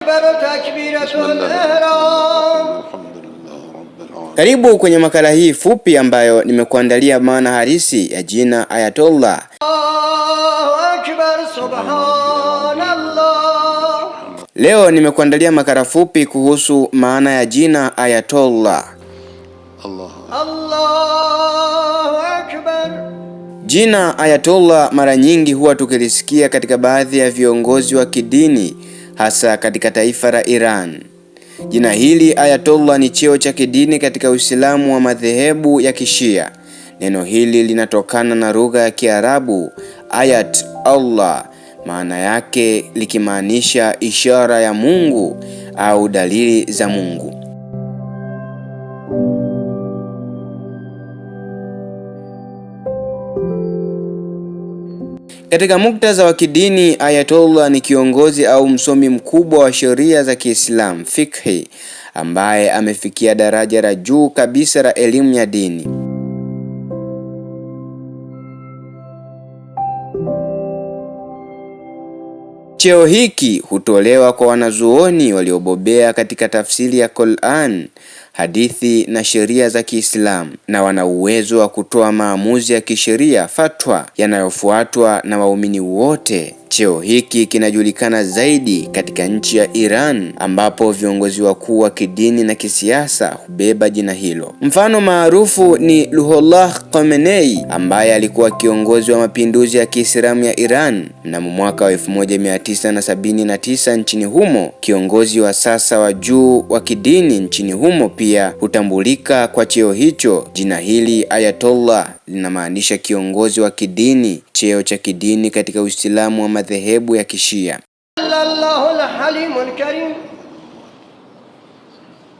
أكبر تكبيرة الإحرام. الحمد لله رب العالمين. Karibu kwenye makala hii fupi ambayo nimekuandalia maana halisi ya jina Ayatollah. الله أكبر سبحان الله. Leo nimekuandalia makala fupi kuhusu maana ya jina Ayatollah. الله الله أكبر. Jina Ayatollah mara nyingi huwa tukilisikia katika baadhi ya viongozi wa kidini, hasa katika taifa la Iran. Jina hili Ayatollah ni cheo cha kidini katika Uislamu wa madhehebu ya Kishia. Neno hili linatokana na lugha ya Kiarabu Ayat Allah, maana yake likimaanisha ishara ya Mungu au dalili za Mungu. Katika muktadha wa kidini, Ayatollah ni kiongozi au msomi mkubwa wa sheria za Kiislamu, fikhi, ambaye amefikia daraja la juu kabisa la elimu ya dini. Cheo hiki hutolewa kwa wanazuoni waliobobea katika tafsiri ya Qur'an, hadithi na sheria za Kiislamu na wana uwezo wa kutoa maamuzi ya kisheria, fatwa, yanayofuatwa na waumini wote. Cheo hiki kinajulikana zaidi katika nchi ya Iran ambapo viongozi wakuu wa kidini na kisiasa hubeba jina hilo. Mfano maarufu ni Ruhollah Khomeini ambaye alikuwa kiongozi wa mapinduzi ya Kiislamu ya Iran mnamo mwaka wa 1979 nchini humo. Kiongozi wa sasa wa juu wa kidini nchini humo pia hutambulika kwa cheo hicho. Jina hili Ayatollah linamaanisha kiongozi wa kidini, cheo cha kidini katika Uislamu wa madhehebu ya Kishia. الله الحليم الكريم.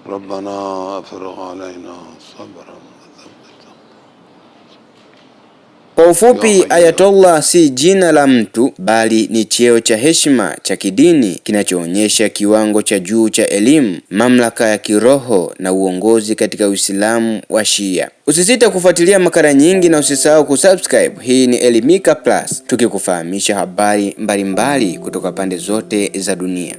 ربنا افرغ علينا صبرا وثبت. Kwa ufupi, Ayatollah si jina la mtu bali ni cheo cha heshima cha kidini kinachoonyesha kiwango cha juu cha elimu, mamlaka ya kiroho na uongozi katika Uislamu wa Shia. Usisite kufuatilia makala nyingi na usisahau kusubscribe. Hii ni Elimika Plus, tukikufahamisha habari mbalimbali kutoka pande zote za dunia.